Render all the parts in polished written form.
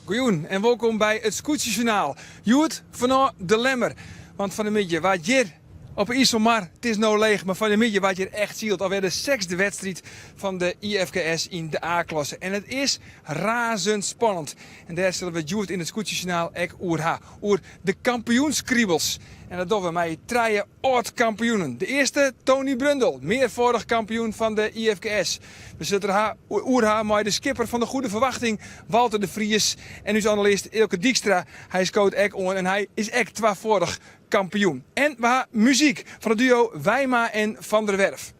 Goejûn en wolkom by it Skûtsjesjoernaal. Hjoed fanôf De Lemmer. Want fan 'e middei waard hjir op 'e Iselmar, it is no leech, mar fan 'e middei waard hjir echt syld. Alwer de sechsde wedstriid fan de IFKS yn de A-klasse. En it is razend spannend. En dêr sille we it hjoed yn it Skûtsjesjoernaal ek oer ha. Oer de kampioenskribels. En dat dogge we mei trije âld-kampioenen. De earste, Tony Brundel, mearfâldich kampioen fan de IFKS. We sille it der oer ha mei de skipper fan de Goede Verwachting, Walter de Vries. En ús analist Eelke Dykstra, hy skoot ek oan en hy is ek twafâldich kampioen. En we ha muzyk fan it duo Wijma en Van der Werf.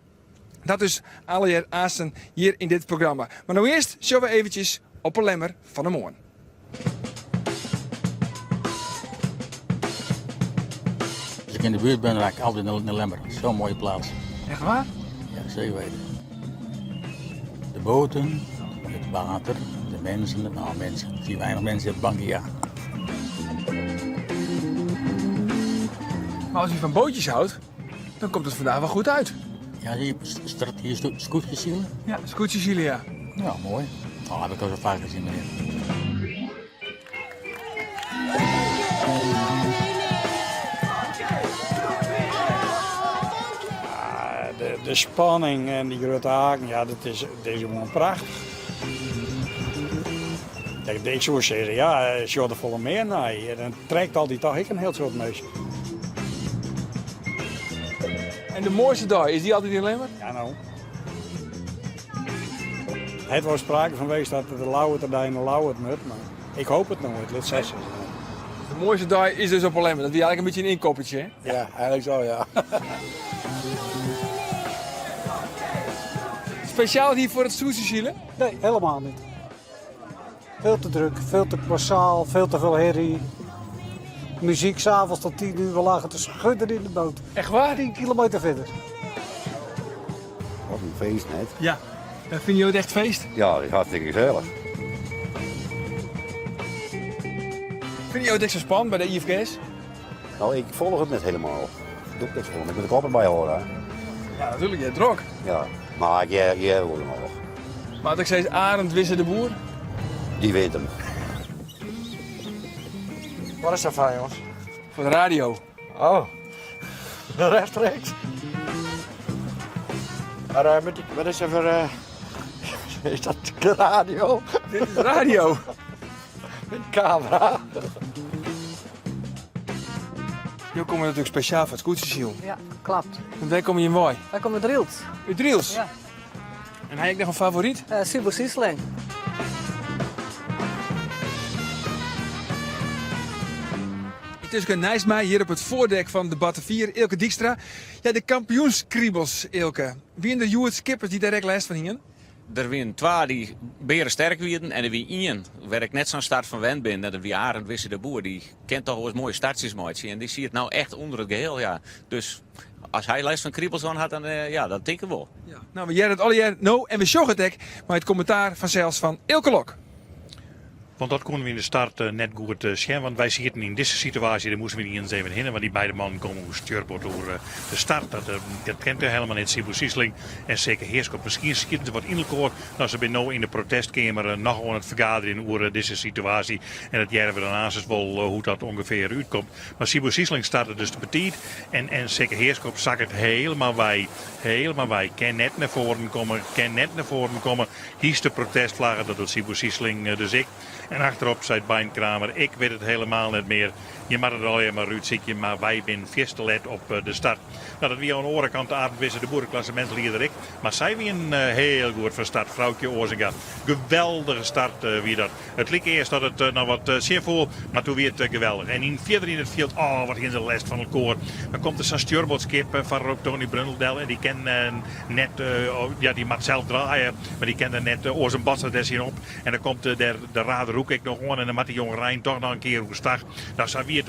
Dat dus allegear aansten hjir yn dit programma. Mar no earst sjogge we eventsjes op 'e Lemmer fan 'e moarn. As ik yn de buert bin, dan ik altyd nei De Lemmer. Zo'n mooie plaats. Echt waar? Ja, zeker weten. De boten, het water, de mensen. Nou, mensen. Ik zie weinig mensen op de bank, ja. Maar als u van bootjes houdt, dan komt het vandaag wel goed uit. Ja, hier, start hier skûtsjesilen? Ja, skûtsjesilen, ja. Ja, moai. Oh, heb ik al zo vaak gezien, meneer. De, de spanning en dy grutte haken, ja, dat is, dat is gewoan prachtich. Ik soe sizze, ja, sjoch der folle mear nei. Dan trekt altyd toch ek in hiel soad minsken. En de moaiste dei, is dy altyd yn Lemmer? Ja, no. Het was sprake fan west dat de Lauwerter dei nei Lauwert moat, mar ik hoop it noait, lit sa sizze. De moaiste dei is dus op 'e Lemmer. Dat wie eigentlik in bytsje in ynkoppertsje, hè? Ja, eigentlik sa, ja. Spesjaal hier foar it skûtsjesilen? Nee, helemaal niet. Veel te druk, veel te massaal, veel te veel herrie. Muziek s'avonds tot 10 uur, we lagen te schudden in de boot. Echt waar? 10 kilometer verder. Wat in feest net. Ja. En fine jo it echt feest? Ja, dat is hartstikke gesellich. Fine jo it ek sa spannend by de IFKS? No, ik folch it net helemaal. Doe ik net safolle. Ik moat de kop derby hâlde. Hè. Ja, natuerlik, je drok. Ja, mar ik hear, hear wol genôch. Mar as ik sis Arend Wisse de Boer? Dy wint him. Wat is dat foar, jongens? Foar de radio. Oh, rechtstreeks? Maar uh, wat is er voor... Uh, is dat de radio? Dit is de radio. Met camera. Jo komme natuerlik spesjaal foar it skûtsjesilen. Ja, kloppet. En wêr komme jim wei? Wy komme út Drylts. Út Drylts? Ja. En ha je ek noch in favoryt? Uh, Siebo Siesling. Yntusken neist my hjir op it foardek fan de Batavier, Eelke Dykstra. Ja, de kampioenskribels, Eelke. Wiene der hjoed skippers dy't dêr ek lêst fan hienen? Der wienen twa dy't bearesterk wienen en der wie ien wêr't ik net sa'n start fan wend bin. Dat wie Arend Wisse de Boer. Dy kin toch wolris moaie startsjes meitsje en dy siet no echt ûnder it geheel. Ja. Dus as hy lêst fan kribels hân hat, dan, eh, ja, dat tink ik wol. Ja. No, we hearre it allegear no en we sjogge it ek mei it kommentaar fansels fan Eelke Lok. Want dat koenen we yn de start eh, net goed eh, sjen, want wy sieten yn dizze situaasje, dêr moasten we yniens even hinne, want dy beide mannen komme oer stjurboard oer eh, de start. Dat, dat kent helemaal net, Siebo Siesling en Seke Heerschop. Miskien skieten se wat yn elkoar, no se binne no yn de protestkeamer noch oan it fergaderjen oer dizze situaasje. En dat hearre we dan aansens wol hoe't dat ûngefear útkomt. Mar Siebo Siesling starte dus te betiid en, en Seke Heerschop sakket helemaal wei. Helemaal wei. Kin net nei foaren komme, kin net nei foaren komme. Hyst de protestflagge, dat docht Siebo Siesling dus ek. En achterop seit Bein Kramer, ik wit it helemaal net mear. Je moatte it allegear mar útsykje, mar wy binne fierste let op de start. No, dat wie oan de oare kant Arend Wisse de Boer, de klassemintslieder ek. Mar sy wienen heel goed fan start, Froukje Oazenga. Geweldige start wie dat. It like earst dat it noch wat tsjinfoel, mar doe wie it geweldich. En yn fierder yn it fjild, oh, wat hienen se lêst fan elkoar. Dan komt der sa'n stjurboardskip foar op Tony Brundel del en dy kin net, ja, dy moat sels draaie, mar dy kin der net oars in batser dêr tsjin op. En dan komt der de Rader. Hoek ek noch oan en dan moat de jongerein toch noch in kear oerstach. No, sa wie it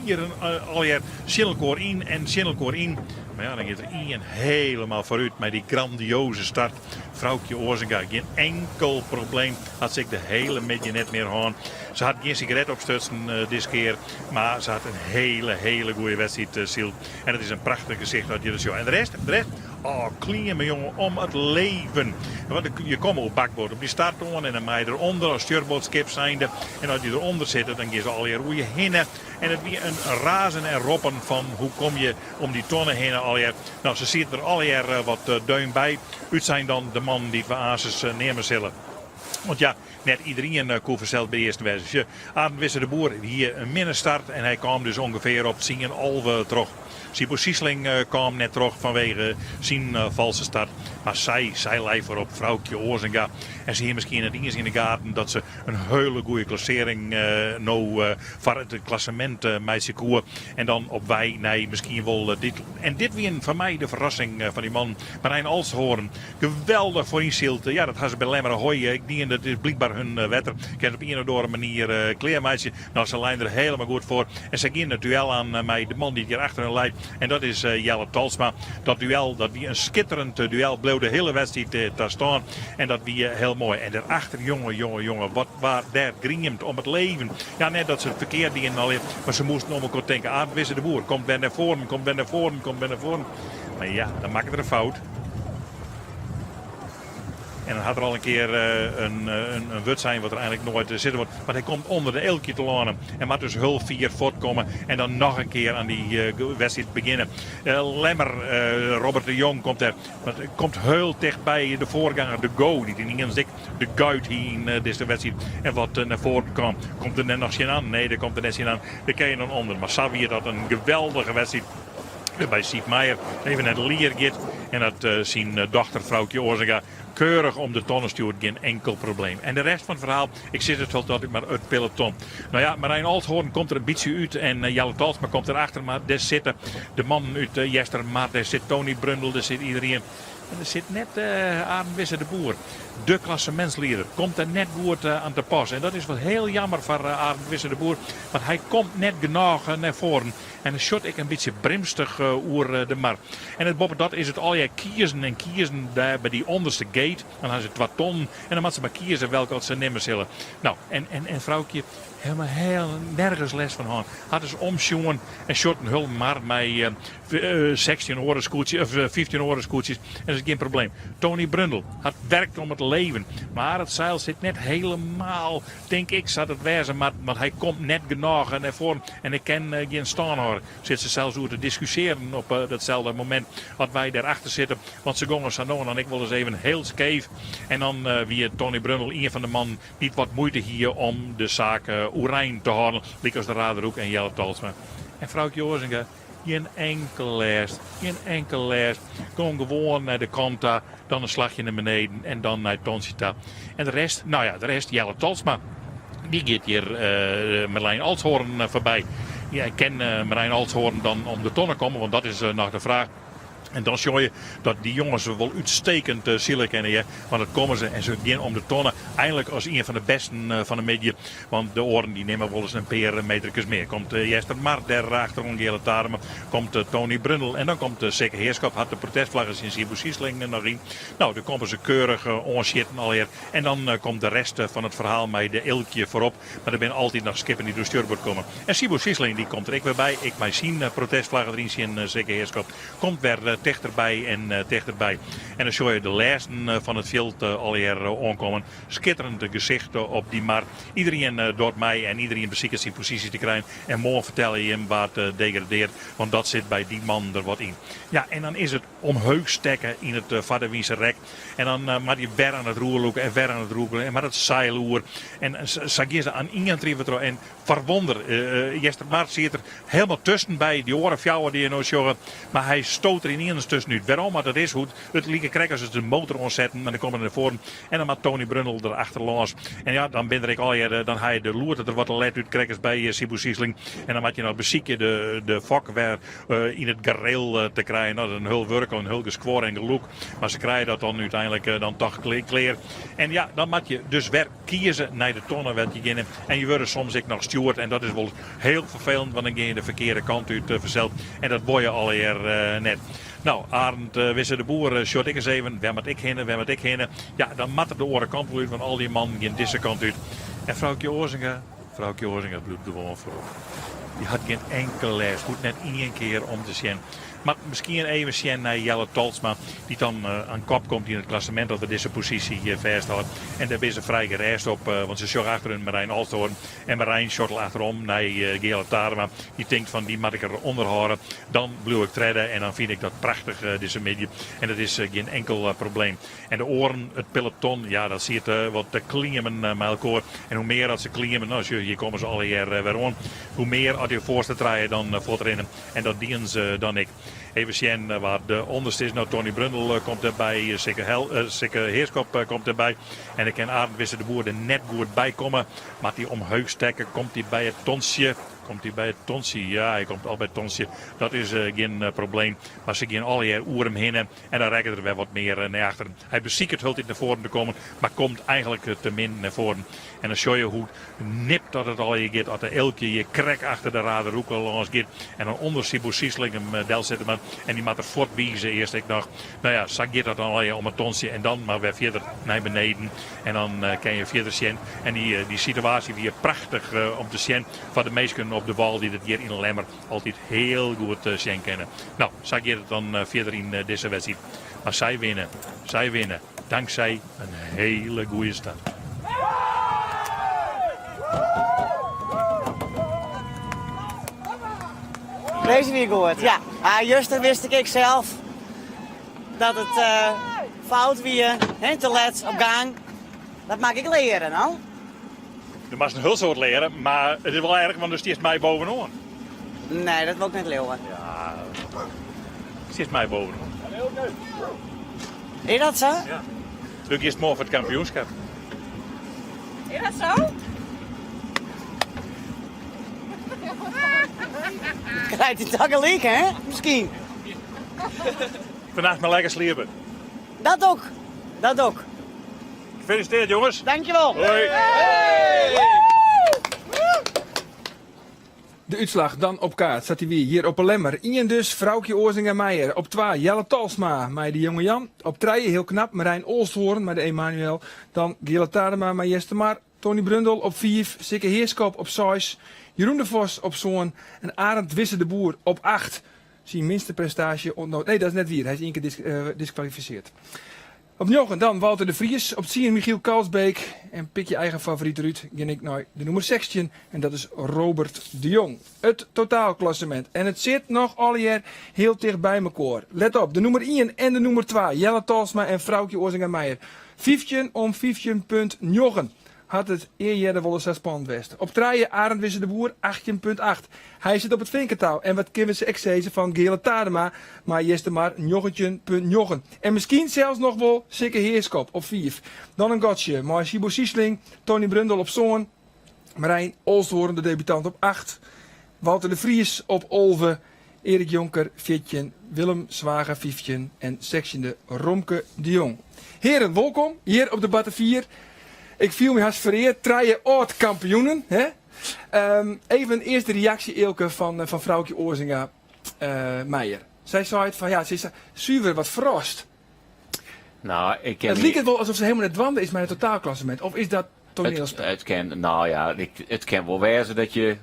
jierren allegear tsjin elkoar yn en tsjin elkoar yn. Mar ja, dan giet der ien helemaal foarút mei dy grandioze start. Froukje Oazenga, gjin enkel probleem, hat se ek de hele middei net mear hân. Se hat gjin sigaret opstutsen diskear, mar se hat in hele, hele goede wedstriid syld. En it is in prachtich gesicht as je dat sjogge. En de rest, de rest, oh, klimme jonge om it leven. Want je komme op bakboard op dy start oan en dan mei je derûnder as stjurboardskip zijnde. En as je derûnder sitte, dan gean se allegear oer je hinne. En it wie in razen en roppen fan hoe kom je om dy tonne hinne allegear. No, se sieten der allegear wat deun by, útsein dan de mannen dy't we aansens neame sille. Want ja, net iderien koe fansels by de earsten wêze. Sjoch, Arend Wisse de Boer hie in minne start en hy kaam dus ûngefear op tsien 11 troch. Siebo Siesling kaam net troch fanwege syn false start. Mar sy, sy lei foarop, Froukje Oazenga. En se hie miskien net iens yn de gaten dat se in heule goede klassearring no foar it klassemint meitsje koe. En dan op wei nei miskien wol de titel. En dit wie foar my de ferrassing fan dy mannen. Marijn Alshoorn, geweldich foaryn syld. Ja, dat ha se by Lemmer Ahoy ek dien. Dat is blykber hun wetter. Kin se op ien of oare manier klearmeitsje. No, se leine der helemaal goed foar. En sy giene it duel aan mei de man dy't hjir achter hun leit. En dat is Jelle Talsma. Dat duel, dat wie in skitterend duel. Bleau de hiele wedstriid ta stân. En dat wie hiel moai. En dêrachter, jonge, jonge, jonge, wat waard dêr griemd om it leven. Ja, net dat se it ferkeard dienen allegear, mar se moasten om elkoar tinke. Arend Wisse de Boer komt wer nei foaren, komt wer nei foaren, komt wer nei foaren. Mar ja, dan makket er in fout. En dan hat er al in kear in, in wurd sein wat er eigenlik noait sizze wol. Want hy komt ûnder de eelkje te lânen en moat dus hiel fier fuortkomme en dan noch in kear oan dy wedstriid begjinne. Lemmer, Robert de Jong komt der, want komt hiel ticht by de foarganger de Go, dy't yniens ek de guit hie yn dizze wedstriid en wat nei foaren kaam. Komt der net noch tsjin oan? Nee, der komt der net tsjin oan. Dêr kin je dan ûnder. Mar sa wie dat in geweldige wedstriid. Wêrby Siep Meijer even nei de lier giet en dat syn dochter Froukje Oazenga keurich om de tonne stjoert, gjin enkel probleem. En de rest fan it ferhaal, ik sis it altyd mar, it peloton. No ja, Marijn Alshoorn komt der in bytsje út en Jelle Talsma komt derachter, mar dêr sitte de mannen út Eastermar, dêr sit Tony Brundel, dêr sit iderien. En der sit net Arend Wisse de Boer, de klassemintslieder, komt der net goed aan te pas. En dat is wat hiel jammer foar Arend Wisse de Boer, want hy komt net genôch nei foaren. En dan sjocht ek in bytsje brimstich oer de mar. En it boppedat is it allegear kiezen en kiezen dêr by dy ûnderste gate. Dan ha se twa tonnen en dan moatte se mar kieze welke oft se nimme sille. No, en, en, en Froukje, helemaal heel nergens lêst fan hân. Hat dus omsjoen en sjocht in hiel mar mei 16 oare skûtsjes, of 15 oare skûtsjes. En dat is gjin probleem. Tony Brundel hat werkt om it leven. Mar it seil sit net helemaal Tink ik sa't it wêze moat, want hy komt net genôch nei foaren en ik kin gjin stân hâlde. Sit se sels oer te diskussearen op datselde momint at wy dêr achter sitte, want se gongen sa no en dan ek wolris even heel skeef. En dan wie Tony Brundel ien fan de mannen dy't wat muoite hie om de saak oerein te hâlden, lykas de Raderoek en Jelle Talsma. En Froukje Oazenga, Gjin enkel lêst, gjin enkel lêst. Gong gewoan nei de kant ta, dan in slachje nei beneden en dan nei it tontsje ta. En de rest, no ja, de rest, Jelle Talsma, dy giet hjir Merlijn Alshoorn foarby. Ja, kin Merlijn Alshoorn dan om de tonne komme, want dat is noch de fraach. En dan sjogge je dat dy jonges wol útstekend sile kinne, hear. Want dat komme se en se gean om de tonne einlik as ien fan de besten fan de middei. Want de oaren dy nimme wolris in pear meterkes mear. Komt Eastermar dêr achteroan Geale Tadema, komt Tony Brundel en dan komt Sikke Heerschop, hat de protestflagge tsjin Siebo Siesling noch yn. No, dêr komme se keurich oansjitten allegear. En dan komt de rest fan it ferhaal mei de Eelkje foarop. Mar der binne altyd noch skippen dy't oer stjurboard komme. En Siebo Siesling dy komt der ek wer by, ek mei syn protestflagge deryn tsjin Sikke Heerschop. Komt wer tichterby en tichterby. En dan sjogge je de lêsten fan it fjild allegear oankommen. Skitterend gesicht op dy mar. Iderien docht mei en iderien besiket syn posysje te krijen. En moarn fertelle jim wa't degradeart, want dat sit by dy mannen der wat yn. Ja, en dan is it omheech stekke yn it foar-de-wynse rek. En dan moat je wer oan it roer lûke en wer oan it roer lûke en moat it seil oer. En sa gean se aan ien trive troch. En foar wonder, Eastermar siet der helemaal tusken by dy oare fjouwer dy't je no sjogge. Mar hy stoot der ynienen. yniens tuskenút. Wêrom mar dat is, hoe't it like krekt as it in motor oansetten, mar dan komme er nei foaren en dan moat Tony Brundel der achterlâns. En ja, dan bin der ek allegear, dan ha je de loert der wat te let út, krekt as by Siebo Siesling. En dan moat je noch besykje de, de fok wer yn it gareel te krijen. Dat is in hiel wurk, in hiel geskuor en gelûk. Mar se krije dat dan úteinlik dan toch klear. En ja, dan moat je dus wer kieze nei de tonne wêr't je geane. En je wurde soms ek noch stjoerd en dat is wol hiel ferfelend, want dan gean je de ferkearde kant út fansels. En dat wol je allegear net. No, Arend Wisse de Boer sjocht ek ris even, wêr moat ik hinne, wêr moat ik hinne. Ja, dan moat er de oare kant wol út, want al dy mannen gean dizze kant út. En Froukje Oazinga, Froukje Oazinga bliuwt gewoan foarop. Dy hat gjin enkel lêst, hoecht net ien kear om te sjen. Moat miskien even sjen nei Jelle Tolsma, dy't dan aan kop komt yn it klassemint as er dizze posysje fêsthâldt. En dêr binne se frij gerêst op, want se sjogge achter hun Marijn Olsthoorn. En Marijn sjocht al achterom nei Geale Tadema. Dy tinkt fan dy moat ik er ûnder hâlde. Dan bliuw ik tredde en dan fyn ik dat prachtich dizze middei. En dat is gjin enkel probleem. En de oaren, it peloton, ja dat siet wat te klimen mei elkoar. En hoe mear dat se klimen, no sjoch hjir komme se allegear wer oan. Hoe mear as dy foarste trije dan fuortrinne. En dat dienen se dan ek. Even sjen wa't de ûnderste is. No, Tony Brundel komt derby, Sikke, Hel, Sikke Heerschop komt derby. En dan kin Arend Wisse de Boer der net goed by komme. Moat hy omheech stekke? Komt hy by it tontsje? Komt hy by it tontsje? Ja, hy komt al by it tontsje. Dat is gjin probleem. Mar se gean allegear oer him hinne en dan rekket er wer wat mear nei achteren. Hy besiket hieltyd nei foaren te kommen, mar komt eigentlik te min nei foaren. En dan sjoch je hoe nipt dat it allegear giet as de Eelkje hjir krekt achter de Raderoeke lâns giet en dan ûnder Siebo Siesling him delsette moat en dy moat er fuortwize earst ek noch. No ja, sa giet dat dan allegear om it tontsje en dan mar wer fierder nei beneden en dan kin je fierder sjen. En dy, dy situaasje wie prachtich om te sjen foar de minsken op de wâl dy't it hjir yn Lemmer altyd hiel goed sjen kinne. No, sa giet it dan fierder yn dizze wedstriid. Mar sy winne, sy winne tanksij in hele goede start. Deze wie goed, ja. Ah, juster wist ik ek sels dat it uh, fout wie, hè, te let op gang. Dat mag ik learen, no? Do moatst in hiel soad leare, mar it is wol erch, want do stiest my bovenoan. Nee, dat wol ik net leauwe. Ja, stiest my bovenoan. Is dat sa? Ja. Do giest moarn foar it kampioenskip. Is dat sa? Krijt hy tagelyk, hè? Miskien. Fannacht mar lekker sliepe. Dat ook. Dat ook. Gefeliciteerd jongens. Dankjewel. Hoi. De útslach dan op kaart sa't dy wie hjir op 'e Lemmer. Ien dus Froukje Oazinga Meijer, op twa Jelle Talsma mei de Jonge Jan, op trije hiel knap Marijn Olsthoorn mei de Emanuel, dan Geale Tadema mei Eastermar, Tony Brundel op fiif, Sikke Heerschop op seis, Jeroen de Vos op sân en Arend Wisse de Boer op acht. Syn minste prestaasje oant no. Nee, dat is net wier, hy is ien kear diskwalifiseard. Op njoggen dan Walter de Vries, op tsien Michiel Kalsbeek en pik je eigen favoryt derút gean ik nei de nûmer 16 en dat is Robert de Jong. It totaalklassement en it sit noch allegear hiel ticht by mekoar. Let op, de nûmer ien en de nûmer twa, Jelle Talsma en Froukje Oazinga Meijer, 15 om 15.9. Hat it ea earder wolris sa spannend west? Op trije Arend Wisse de Boer, 18.8. Hy sit op it finkertou en wat kinne we ek sizze fan Geale Tadema mei Eastermar 19.9. En miskien sels noch wol Sikke Heerschop op fiif. Dan in gatsje mei Siebo Siesling, Tony Brundel op sân, Marijn Olsthoorn de debutant op acht, Walter de Vries op 11, Erik Jonker 14, Willem Zwaga 15 en sechstjinde Romke de Jong. Heren, wolkom hjir op de Batavier. Ik fiel my hast fereard. Trije âld-kampioenen. Hè? Um, even earst de reaksje, Eelke, fan, eh, fan Froukje Oazinga uh, Meijer. Sy seit fan ja, se is suver wat ferrast. Nou, ik ken It liket wol asof se helemaal net dwaande is mei it totaalklassement. Of is dat toanielspul? It kin, nou ja, it kin wol wêze dat je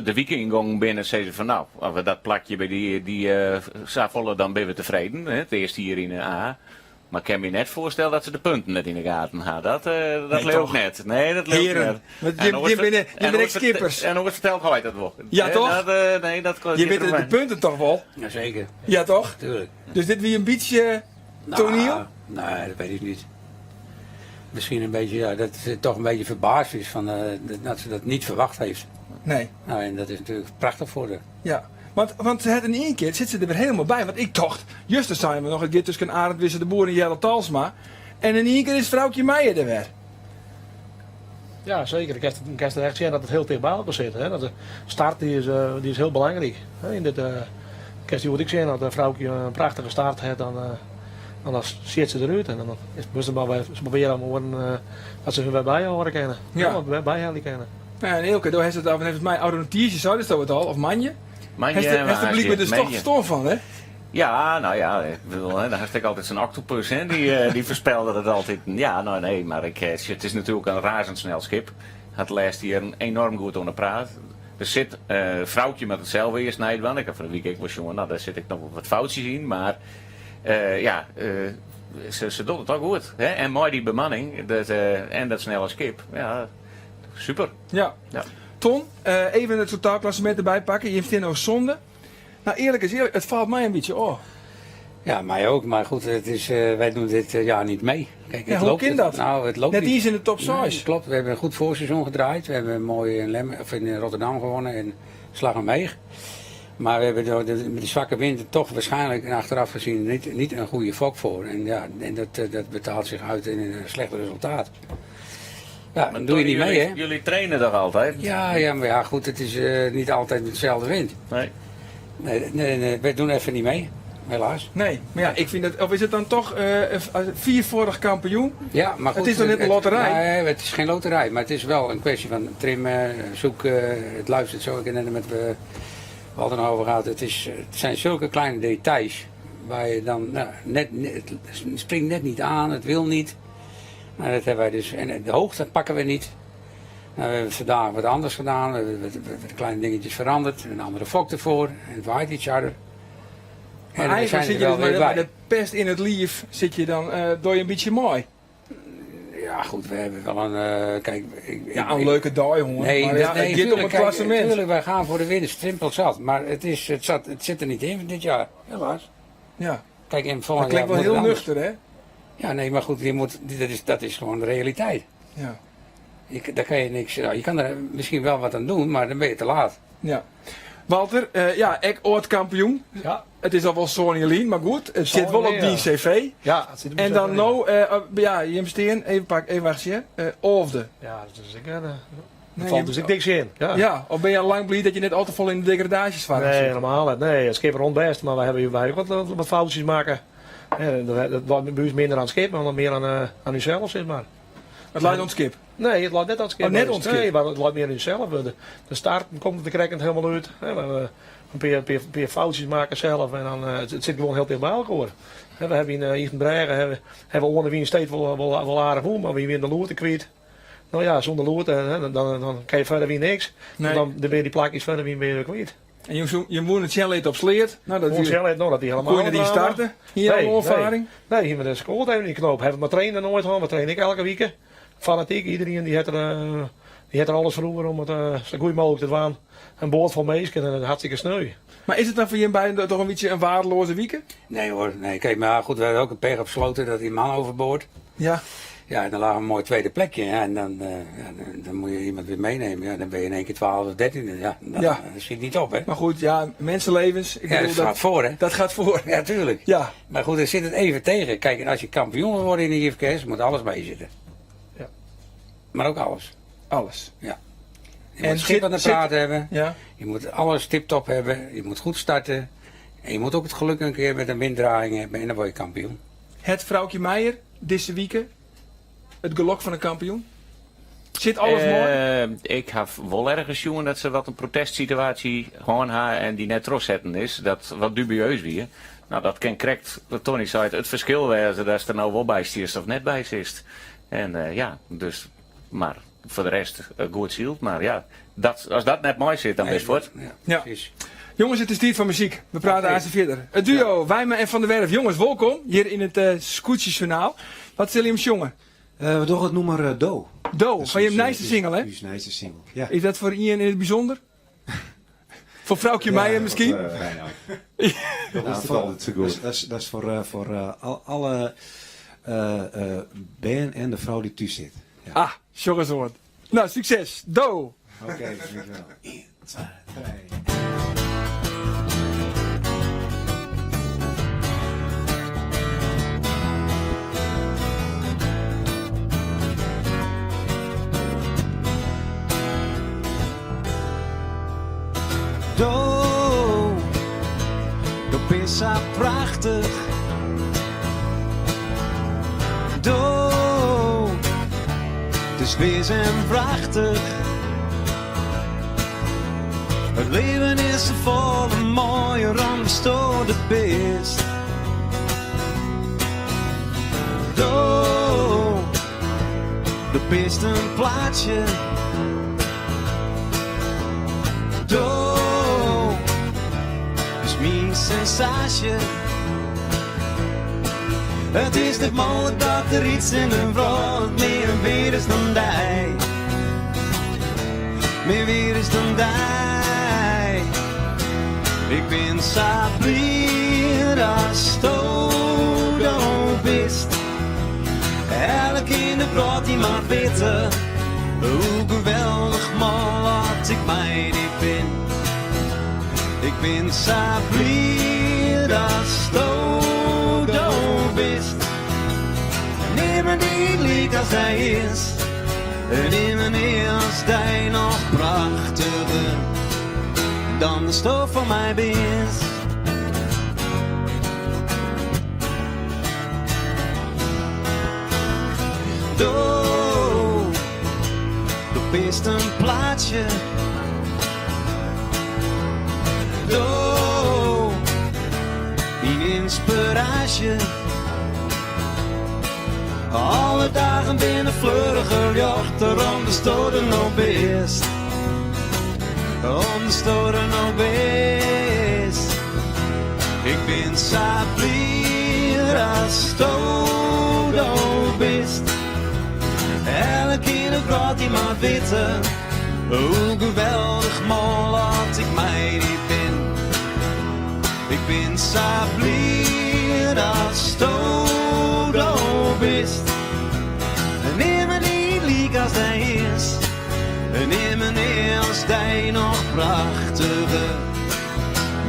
de wike yngongen binne en sizze fan nou, as we dat plakje by dy, dy safolle, dan binne we tefreden. Hè, it earste jier yn de A. Mar ik kin my net foarstelle dat se de punten net yn de gaten ha. Dat, dat Nee, leau ik toch? net. Nee, dat leau ik Heren, net. want En jim, oars jim binne, jim en binne ek oars skippers. En oars fertelt heit dat wol. Ja, Hè, toch? Dat, nee, dat Je giet witte der de punten toch wol? Jazeker, Ja, toch? tuurlijk. Dus dit wie in bytsje toaniel? Nou, nee, dat weet ik niet. Misschien een beetje, ja, dat ze toch een beetje verbaasd is van, eh, dat ze dat niet verwacht heeft. Nee. Nou, en dat is natuurlijk prachtig voor haar. Ja. Want, want se hat in ien kear sit se der wer helemaal by. Want ik tocht, juster seinen we noch, it giet tusken Arend Wisse de Boer en Jelle Talsma. En in ien kear is Froukje Meijer der wer. Ja, zeker. Ik kan echt zien dat het heel dicht bij elkaar zit. Hè. Dat de start die is heel belangrijk. Hè. In dit, ik wat ik zien dat Froukje een prachtige start heeft, dan zit ze eruit. En dan is het maar ze proberen om dat ze hun weer bijhouden kunnen. Ja. Ja, bijhouden kunnen. Ja, en Eelke, daar heeft het heeft het mij oude Tiertje, zei dat het al, of Manje? Manje, Heeft er blijkbaar dus toch verstand van, hè? Ja, nou ja, ik bedoel, hè, daar had ik altijd zo'n octopus, hè, die voorspelde dat altijd. Ja, nou nee, maar het is natuurlijk een razendsnel schip. Had laatst hier een enorm goed onder praat. Er zit vrouwtje met hetzelfde eerst naar want ik heb van de week ik was jongen, nou daar zit ik nog wat foutjes in, maar ja, ze doet het ook goed. Hè? En mooi die bemanning en dat snelle schip. Ja, super. Ja. Ja. Ton, even het totaalklassement erbij pakken. Je hebt nou zonde. Nou, eerlijk is eerlijk, het valt mij een beetje op. Ja, mij ook. Maar goed, wij doen dit jaar niet mee. Kijk, Ja, het hoe loopt kan het, dat? Nou, het loopt Net niet. iets in de top Nee, 6. klopt, we hebben een goed voorseizoen gedraaid. We hebben mooi in, Lem, of in Rotterdam gewonnen en Slag om Heeg. Maar we hebben door met de zwakke wind toch waarschijnlijk en achteraf gezien niet een goede fok voor. En, ja, en dat betaalt zich uit in een slecht resultaat. Ja, Maar dan doe je niet Tony, mee, hè? Jullie trainen toch altijd? Ja, ja, maar ja, goed, het is niet altijd met dezelfde wind. Nee. Nee, nee, nee, we doen even niet mee, helaas. Nee, maar ja, ik vind dat, of is het dan toch viervoudig kampioen? Ja, maar goed, Het is dan net een loterij? Nee, het is geen loterij, maar het is wel een kwestie van trimmen, zoeken, het luistert zo. Ik heb net met Walter nog over gehad. Het zijn zulke kleine details waar je dan, nou, net, het springt net niet aan, het wil niet. Nou, dat hebben wij dus, en de hoogte pakken we niet. Nou, we hebben vandaag wat anders gedaan, we hebben wat kleine dingetjes veranderd, een andere fok ervoor en het waait iets harder. Maar En we eigenlijk zijn zit er je wel dus weer bij bij. de pest in het lief, zit je dan door je een beetje mooi. Ja, goed, we hebben wel een, kijk, ik, Ja, ik- een ik- leuke dag, jongen. Nee, maar dat, ja, nee, het gaat om tuurlijk, het kijk, klassement. Tuurlijk, wij gaan voor de winst, simpel zat. Maar het zit er niet in dit jaar, helaas. Ja. Kijk, en Dat volgend klinkt jaar wel heel moet het anders. nuchter, hè? Ja, nee, maar goed, dat is gewoon de realiteit. Ja. Je, daar kan je niks, nou, je kan er misschien wel wat aan doen, maar dan ben je te laat. Ja. Walter, ja, ik ooit kampioen. Ja. Het is al wel Sony Lean, maar goed, het zit wel op ja. die cv. Ja, het zit op die En dan cv. nou, ja, Jim Steen, even pak, even wachten, Oofde. Ja, dat is ik, Nee, valt je- dus ik niks in. Ja. Ja, of ben je al lang blij dat je net al te vol in de degradaties vaart? Nee, helemaal niet. Nee, het schip rond best, maar wij hebben wij ook wat foutjes maken. Ja, dat wordt bij ons minder aan het schip, maar meer aan uzelf, zeg maar. Het lijkt aan het schip? Nee, het lijkt net aan het schip. Oh, net aan het schip? Nee, maar het lijkt meer aan uzelf. De start komt de krekkend helemaal uit. Hè, maar we een paar foutjes maken zelf en dan het zit gewoon heel dicht bij elkaar. Hè, we hebben in Ychtenbrêge hebben we onder wie steeds wel aardig om, maar wie wint de loerte kwijt. Nou ja, zonder loerte, hè, dan kan je verder weer niks. Nee. Dan ben je die plakjes verder weer kwijt. En je woont het chalet op Sleert. Nou, dat Ons chalet, nou, dat die helemaal Kon je die drama. starten? Hier Nee, al ervaring? Nee, nee, hier met de scoort even die knoop. Hebben we maar trainen nooit gehad, we trainen ik elke week. Fanatiek, iedereen die heeft er alles voor over om het zo goed mogelijk te doen. Een boord vol meesken en het hartstikke sneu. Maar is het dan voor je beiden toch een beetje een waardeloze week? Nee hoor, nee. Kijk, maar goed, we hadden ook een pech op sloten dat die man overboord. Ja. Ja, en dan lag een mooi tweede plekje. Ja, en ja, dan moet je iemand weer meenemen. Ja, dan ben je in één keer 12 of 13. Ja, Ja. dat schiet niet op, hè? Maar goed, ja, mensenlevens. Ik Ja, bedoel, dat gaat voor, hè? Dat gaat voor. Ja, tuurlijk. Ja. Maar goed, er zit het even tegen. Kijk, en als je kampioen wil worden in de IFKS, moet alles meezitten. Ja. Maar ook alles. Alles. Ja. Je En moet schip aan de praat hebben. Ja. Je moet alles tip-top hebben. Je moet goed starten. En je moet ook het geluk een keer met een winddraaiing hebben. En dan word je kampioen. Het vrouwtje Meijer, deze week. Het gelok van een kampioen. Zit alles mooi? Ik heb wel ergens zien dat ze wat een protestsituatie gewoon haar en die net terugzetten is. Dat wat dubieus weer. Nou, dat kan correct, wat Tony zei, het verschil wezen dat ze er nou wel bij zit of net bij zit. En ja, dus, maar voor de rest goed zielt. Maar ja, als dat net mooi zit, dan Nee, best voort. ja, Ja. precies. Jongens, het is tijd voor muziek. We praten aan ze verder. Het duo, Wijma en Van der Werf. Jongens, welkom hier in het Scootjesjournaal. Wat zullen jullie jongen? We doen het nummer Do. Do, Dat is van je nijste single, hè? Uw nijste single, ja. Is dat voor Ian in het bijzonder? Voor vrouwtje Ja, Meijer dat misschien? bijna. Dat is het altijd zo goed. Dat is voor alle Ben en de vrouw die thuis zit. Ja. Ah, jongens hoor. Nou, succes. Do. Oké, dankjewel. 1, 2, 3. Do, do bist sa prachtich. Do, dus wis en wrachtich. It libben is safolle moaier omdatsto der bist. Do, do bist in plaatsje. Do, bist myn sensaasje. It is net mooglik dat der iets yn de wrâld mear weard is dan dy. Mear weard is dan dy. Ik bin sa bliid datsto der bist. Elk yn de wrâld dy moat witte hoe geweldich mâl oft ik mei dy bin. Ik bin sa bliid datsto der bist. Nimmen dy't lykas dy is. Nimmen as dy noch prachtiger dan datsto foar my bist. Do, do bist in plaatsje. Do, myn ynspiraasje. Alle dagen binne fleuriger ljochter omdatsto der no bist. Omdatsto der no bist. Ik bin sa bliid datsto der bist. Elk yn de wrâld dy moat witte hoe geweldich mâl oft ik mei dy bin. Ik bin sa bliid datsto der bist. Nimmen dy't lykas dy is. Nimmen as dy noch prachtiger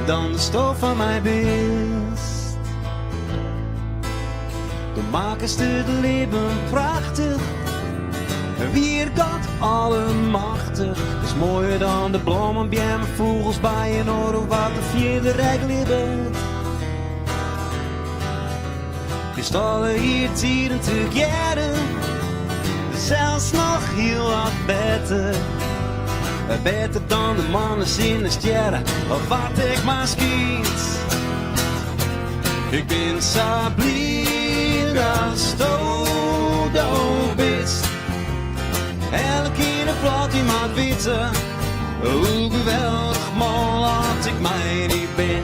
dan datsto foar my bist. Do makkest it libben prachtich. Wier God allemachtich. Is moaier dan de blommen, beammen, fûgels, bijen, of wat der fierder ek libbet. Bist alle jiertiden tegearre, sels noch hiel wat better. Better dan de moanne, sinne, stjerren, of wat ek mar skynt. Ik bin sa bliid datsto der bist. Elk yn de wrâld dy moat witte hoe geweldich mâl oft ik mei dy bin.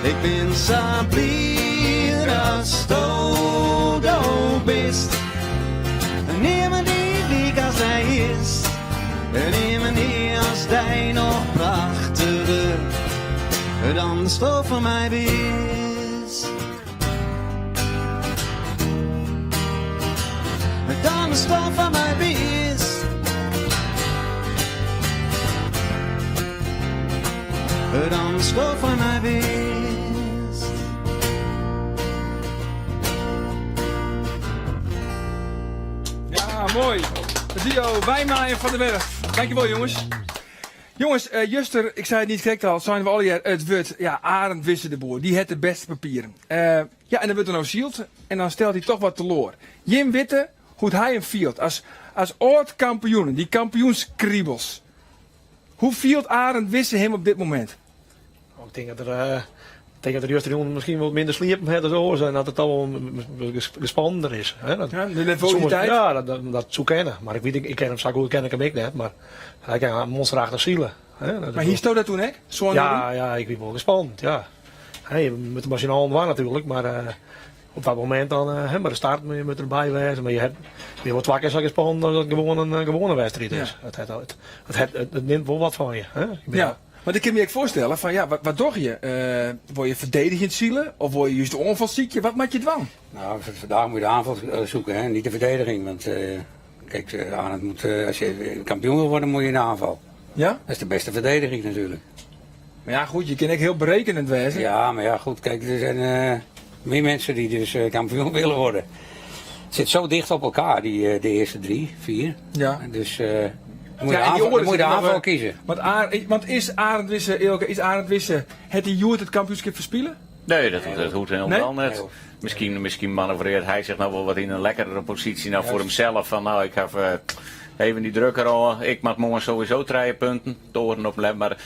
Ik bin sa bliid datsto der bist. Nimmen dy't lykas dy is. Nimmen as dy noch prachtiger dan datsto foar my bist. Dan datsto foar my bist. Dan datsto foar my bist. Ja, moai. It duo Wijma en Van der Werf. Dankjewol, jonges. Jonges, eh, juster, ik sei it niis krekt al, seine we allegear it wurd, ja, Arend Wisse de Boer, dy hat de bêste papieren. Eh, ja, en dan wurdt er no syld en dan stelt hy toch wat teloar. Jim witte hoe't hy him fielt as, as âld-kampioen, dy kampioenskribels. Hoe fielt Arend Wisse him op dit momint? Ik tink dat er, ik tink dat er justerjûn miskien wat minder sliepen hat as oars en dat it al wol gespannender is. Hè? Dat, Ja, de nervositeit? Ja, dat, dat, dat soe kinne. Mar ik wit, ik ken him sa goed ken ik him ek net, mar hy kin in monsterachtich sile. Hè? Dat, Mar hiesto dat toen ek? Zo'n ja, ja, ik wie wol gespannen, ja. Hè, je moatte mar syn allen dwaan natuerlik, mar eh, op dat momint dan, eh, hè, mar de start moat derby wêze, mar je ha je wol twa kear sa gespannen as dat gewoan in eh, gewoane wedstriid is. Ja. It, it, it, it, it nimt wol wat fan je. Hè? Ik bin- Ja, want ik kin my ek foarstelle fan ja, wat, wat dogge je? Eh, wolle je ferdigenjend sile of wolle je just de oanfal sykje? Wat moatte je dwaan? Nou, vandaag moet je de aanval eh, zoeken, hè? niet de verdediging. Want eh, kijk, eh, Arend moet, eh, als je kampioen wil worden, moet je in de aanval. Ja? Dat is de beste verdediging natuurlijk. Mar ja, goed, je kin ek hiel berekkenend wêze. Ja, maar ja, goed, kijk, er zijn eh, meer mensen die dus eh, kampioen willen worden. Het zit zo dicht op elkaar, die, eh, de eerste drie, vier. Ja. Dus eh. Dan moet je, en die oaren dan moet je de zitten nog, aanval kiezen. Want, want is Arend Wisse, Eelke, is Arend Wisse, het die Joert het kampioenschap verspelen? Nee, dat hoeft helemaal Nee? net. Misschien manoeuvreert hij zich nou wel wat in een lekkere positie nou voor hemzelf. Van nou, ik heb even die drukker al. Ik maak morgen sowieso drie punten. Toren op lem. Maar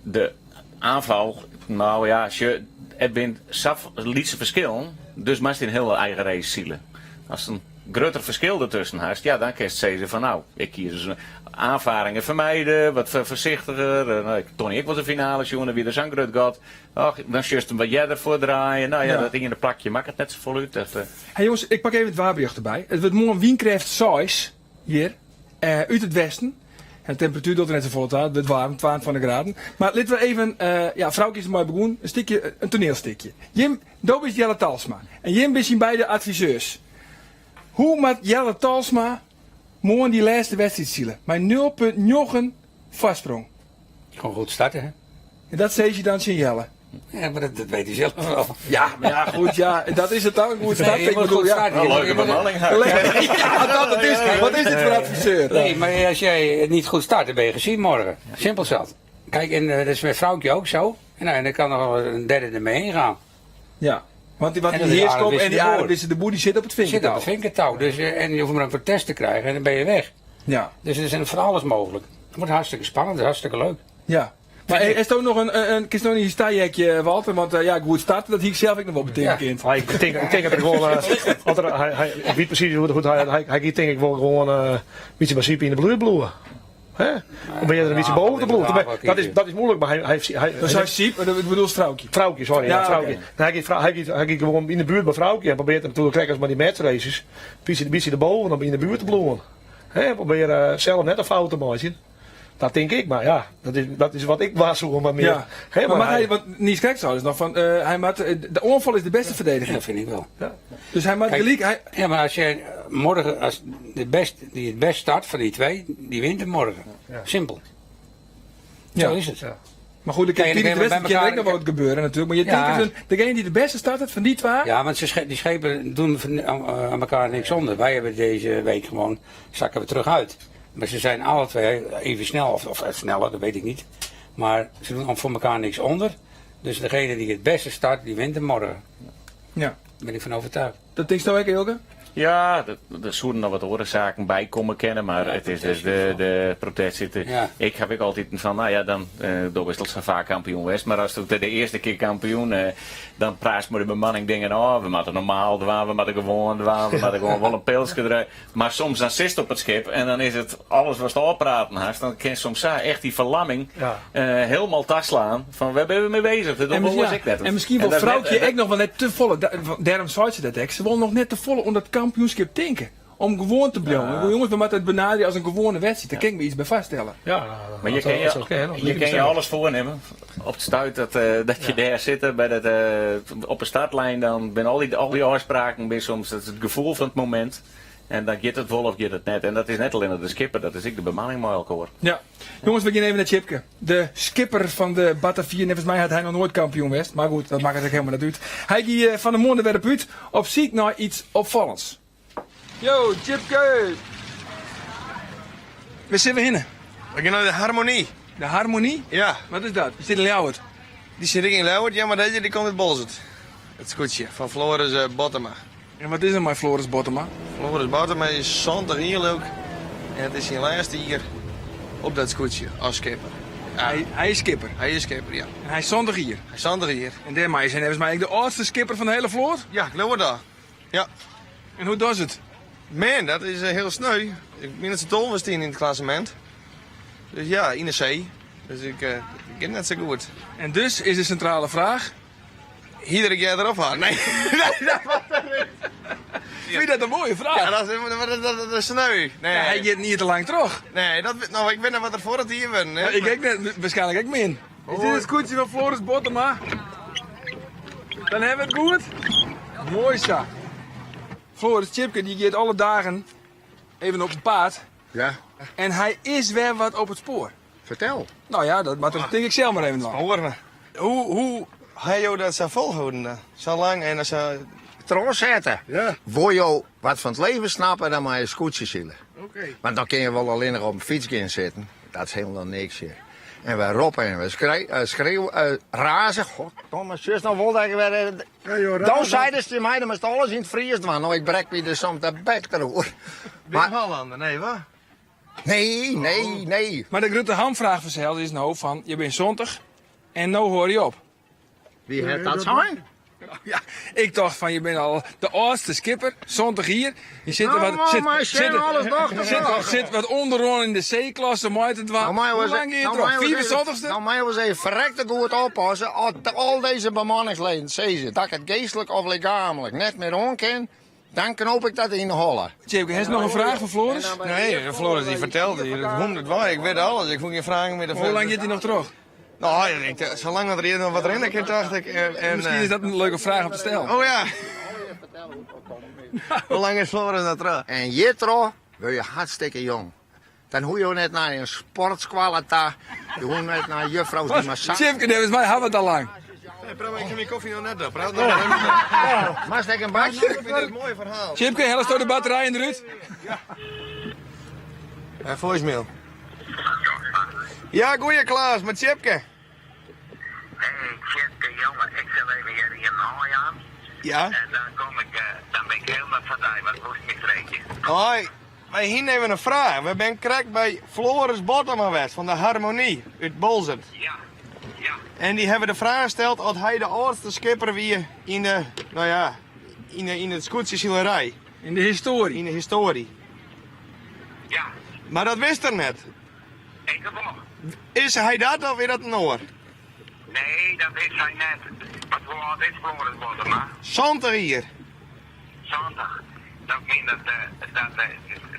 de aanval, nou ja, als je, het bent saf lietse verschil. Dus maar in heel eigen race zielen. Als een groter verschil ertussen haast, ja, dan kun je zeggen van nou, ik kies dus aanvaringen vermijden, wat voorzichtiger. Nou, ik, Tony, ik was de finale, jongen, wie er zo'n groot gaat. Ach, dan juist hem wat jij ervoor draaien. Nou ja, Ja. dat ding in de plakje maakt het net zo vol uit. Dat, Hey jongens, ik pak even het waarbericht erbij. Het wordt morgen Wienkraft 6 hier, uit het westen. En de temperatuur doet er net zo vol uit, het wordt warm, 12 van de graden. Maar laten we even, ja, vrouwtje is mooi begonnen, een stukje, een toneelstukje. Jim, dat is Jelle Talsma. En Jim is zijn beide adviseurs. Hoe moet Jelle Talsma morgen die laatste wedstrijd zielen? Met 0,9 vastsprong. Gewoon goed starten, hè? En dat zei je dan zien Jelle. Ja, maar dat weet hij zelf wel. Ja, maar ja, goed, ja, dat is het dan. Goed starten, Nee, je ik moet bedoel, goed ja. starten. Wel leuke bemanning. Ja, dat het is. Wat is dit voor adviseur? Nee, maar als jij niet goed start, dan ben je gezien morgen. Simpel zat. Kijk, en dat is met vrouwtje ook zo. En, nou, en dan kan nog wel een derde ermee heen gaan. Ja, want die, want En die dat is Heerskop Arend en Wisse die de Boer. Arend Wisse de Boer, die zit op het Zit op vinkertouw. het vinkertouw. Dus, en je hoeft maar een protest te krijgen en dan ben je weg. Ja. Dus er is van alles mogelijk. Het wordt hartstikke spannend, het is hartstikke leuk. Ja. Maar is er ook nog een is er nog niet een stijhekje, Walter? Want ja, goed starten, dat hier ik zelf ook nog wel betekend. Ja. kind. Maar ik denk dat er gewoon. want hij, ik weet precies hoe hij gaat denk ik wel gewoon een beetje principe in de buurt bloeien. Hè? Of ben je er een beetje Ja, boven de dat bloed? is Dat is, dat is moeilijk, maar hij Dat is Siep, maar ik bedoel Vrouwtje. Vrouwtje, sorry. Ja, Ja, vrouwtje. oké. Nou, hij gaat gewoon in de buurt bij Vrouwtje en probeert natuurlijk lekker maar die matchraces. Een beetje erboven om in de buurt te bloeien. Hè, probeer zelf net een fout te maken. Dat denk ik, maar ja, dat is wat ik waarschuw maar meer. Ja. Hè, maar, maar hij, want Nies Krijgshout is nog van, hij maakt, de onval is de beste verdediging. Dat vind ik wel. Ja. Dus hij maakt Kijk, gelijk, hij, Ja, maar als jij morgen, als de best, die het best start van die twee, die wint hem morgen. Simpel. Ja. Zo is het. Ja. Maar goed, de Kijk, en dan de kun je wedstrijd bij kan elkaar- ook nog wel wat gebeuren natuurlijk. Maar je Ja. denkt, dus, degene die de beste start heeft van die twee, Ja, want die schepen doen aan elkaar niks onder. Wij hebben deze week gewoon, zakken we terug uit. Maar ze zijn alle twee even snel, of sneller, dat weet ik niet. Maar ze doen voor elkaar niks onder. Dus degene die het beste start, die wint hem morgen. Ja. Daar ben ik van overtuigd. Dat denk je nou ook, Eelke? Ja, er zullen nog wat oorzaken bij komen kennen, maar het is dus de protest zitten. Ja. Ik heb ik altijd van, nou ja, dan uh, is dat zo vaak kampioen West, maar als het de eerste keer kampioen, dan praat me de bemanning dingen, oh, we moeten normaal doen, we moeten gewoon doen, we moeten gewoon wel een pilsje eruit. Maar soms dan zit het op het schip en dan is het alles wat ze praten haast, dan kan soms echt die verlamming Ja. helemaal taslaan van, waar ben we mee bezig? Dat En, was ja, ik net. en misschien wil dat is net- Vrouwtje ook nog wel net te volle, daarom zei ze dat ook, ze wil nog net te volle om dat kampioenschap tinken. Om gewoon te blijven. Ik bedoel, Jongens, we moeten het benaderen als een gewone wedstrijd. Daar kan ik me iets bij vaststellen. Ja, Maar je kan je, je, kan je alles voornemen. Op het stuit dat je daar zit, bij dat, op een startlijn, dan ben al die afspraken ben soms dat is het gevoel van het moment. En dan gaat het wel of gaat het net. En dat is net alleen de skipper, dat is ik de bemanning maar elkaar. Ja. Jongens, we gaan even naar Chipke. De skipper van de Batavier. En volgens mij had hij nog nooit kampioen geweest. Maar goed, dat maakt het ook helemaal niet uit. Hij ging van de Mondenwerp uit op ziek naar iets opvallends. Yo, Chipke! Waar zitten we heen? We gaan naar de Harmonie. De Harmonie? Ja. Wat is dat? Die zit in Ljouwert. Die zit ik in Ljouwert, ja, maar deze die komt uit Bolzert. Het scootje van Floris Bottema. En wat is er met Floris Bottema? Floris Bottema is zondag hier ook. En het is zijn laatste hier op dat scootje als skipper. Ja. Hij is skipper? Hij is skipper, ja. En hij is zondag hier? Hij is zondag hier. En daarmee is hij volgens mij de oudste skipper van de hele vloot? Ja, ik geloof dat. Ja. En hoe does het? Man, dat is heel sneu. Ik ben net zo tol was 10 in het klassement. Dus ja, in de zee. Dus ik ken net zo goed. En dus is de centrale vraag... Iedere keer erop gaan. Nee, nee, dat was het niet. Vind je dat een mooie vraag? Ja, dat is sneu. Nee. Ja, hij gaat niet te lang terug. Nee, dat, nou, ik weet nog wat er voor het hier ben. Hè. Ja, ik net, waarschijnlijk ook min. Is dit het scootje van Floris Bottema? Dan hebben we het goed. Mooi zo. Floris Chipke die gaat alle dagen even op het paard. Ja. En hij is weer wat op het spoor. Vertel. Nou ja, dat, maar dat denk ik zelf maar even aan. Hoor me. Hoe hij jou dat zo volhouden? Dan? Zo lang en zo... Troon zetten. Ja. Wil je wat van het leven snappen, dan moet je scootje zielen. Want dan kinne je wol allinnich op in fyts gean sitten. Dat is hielendal niks hjir. En we roppe en we skreeuwe, raze. Goddomme, sjochst no wol dat ik wer... Dan seidest tsjin my, dan moatst alles yn it Fries dwaan. No, ik brek my der soms de bek deroer. Bin Hollander, nee wa? Nee, nee, nee. Mar de grutte hamfraach fansels is no fan, je binne 70 en no hâlde je op. Wie hat dat sein? Ja, ik tocht fan je binne al de âldste skipper, 70 jier. Je sitte Nou, wat, man, maar sjen, alles docht sit, sit wat ûnderoan yn de C-klasse mei te dwaan. Nou, Hoe lang gean je troch? 75ste? Nou, mei ris even ferrekte goed oppasse. As al dizze bemanningsleden sizze dat ik it geastlik of lichaamlik net mear oan kin, dan knoop ik dat yn de holle. Tjipke, hast noch in fraach foar Floris? Nee, Floris dy fertelde hjir 100 wei. Ik wit alles, ik hoech gjin fragen mear te Hoe lang giet hy noch troch? Nou, ik, salang dat der noch wat rinne kin, tocht ik. En, Miskien is dat in leuke fraach om te stellen. Oh ja. Hoe lang is Floris noch troch? En hjirtroch wurd je hartstikke jong. Dan hoege jo net nei in sportskoalle ta, je hoege net nei juffrou's dy massage. Tjipke, neffens my ha we it al lang. Nee, praat maar, ik ha myn kofje noch net op. Praat noch even. Moatst ek in bakje? Ik fyn it in moai ferhaal. Tjipke, hellesto de batterijen derút? Ja, voicemail. Ja, goeie Klaas, mei Tjipke. Hey Tjipke, jonge, ik sil even hjir ien ôfjaan. Ja? En dan kom ik, eh, dan bin ik hielendal foar dy, wat wolst my freegje? Hoi, wy hiene even in fraach. We binne krekt by Floris Bottema west fan de Harmonie út Boalsert. Ja, ja. En dy hawwe de fraach steld oft hy de âldste skipper wie yn de, no ja, yn de, yn it skûtsjesilerij. Yn de histoarje. Yn de histoarje. Ja. Mar dat wist er net. Ik wol. Is hy dat of is dat in oar? Nee, dat is hy net. Want hoe âld is Floris Bottema? 70 jier. 70. Dat mient dat, eh, dat eh,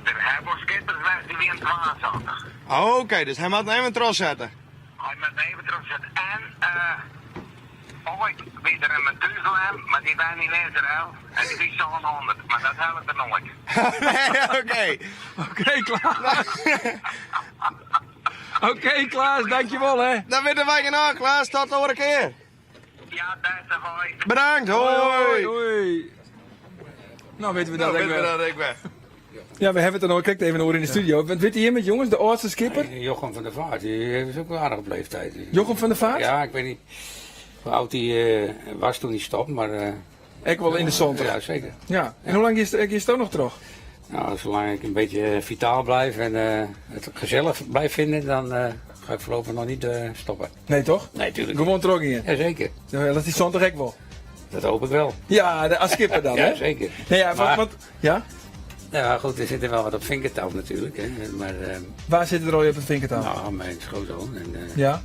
der hawwe wol skippers west dy wienen 72. Oké, dus hy moat even trochsette. Hy moat even trochsette. En eh oait wie der in Methuselem, mar dy wenne yn Israel en dy wie 700, mar dat hellet er noait. Nee, oké. Oké, Klaas. Oké, Klaas, dankjewol hè. Dan witte wy genôch, Klaas. Tot de oare kear. Ja, bêste, hoi. Bedankt, hoi. Hoi. Nou witte we dat Nou, ek witte we wer. dat ek wer. Ja, we hawwe it der no krekt even oer yn de studio. Want witte jimme it, jonges, de âldste skipper? Jochem van der Vaart, dy is ek wol aardich op leeftijd. Jochem van der Vaart? Ja, ik weet niet hoe oud hij was toen hij stopte, maar... Ek wol yn de 70. Ja, zeker. Ja. En hoe lang giest do noch troch? Nou, zolang ik een beetje vitaal blijf en het gezellig blijf vinden, dan ga ik voorlopig nog niet stoppen. Nee, toch? Nee, tuurlijk. Gewoan trochgean? Ja, zeker. Dat is 70 ek wol. Dat hoop ik wel. Ja, de, as skipper dan, ja, hè? zeker. Nee, ja, Maar- wat, ja? Ja, goed, er zit er wel wat op vinkertouw natuurlijk. Hè. Maar, Waar zit er al op het vinkertouw? Nou, mijn schoonzoon. En, Ja.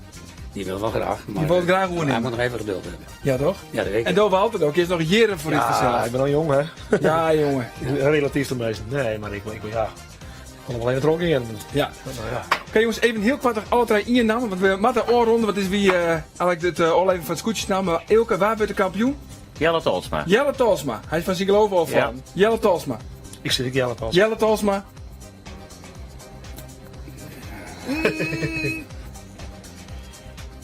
Die wil wel graag. Maar, Die wil het graag oernemen. Hij moet nog even geduld hebben. Ja, toch? Ja, dat weet ik. En do Walter ook, is nog jaren voor Ja, iets vanzelf. ik ben al jong, hè? Ja, jongen. Relatief de meeste. Nee, maar ik, ja, ik kon nog wel even trochgean. Ja. Nou, ja. Oké jongens, even hiel koart alle trije ien namme, want we moatte ôfrûne, want is wie eigenlijk it ôflevering fan it skûtsjesjoernaal. Mar Eelke, wa wurdt de kampioen? Jelle Tolsma. Jelle Tolsma. Hy is fan syn geloof ôffallen. Ja. Jelle Tolsma. Ik sis ek Jelle Tolsma. Jelle Tolsma.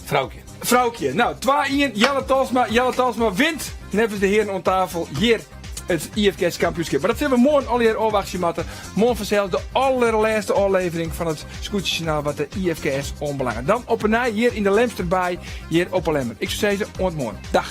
Froukje. Froukje. Nou, 2-1. Jelle Tolsma. Jelle Tolsma wint neffens de hearen oan tafel hjir it IFKS kampioenskip. Mar dat sille we moarn allegear ôfwachtsje moatte. Moarn fansels de allerlêste ôflevering fan it Skûtsjesjoernaal wat de IFKS oanbelanget. Dan op 'e nij hjir yn de Lemsterbaai, hjir op 'e Lemmer. Ik soe sizze, oant moarn. Dag.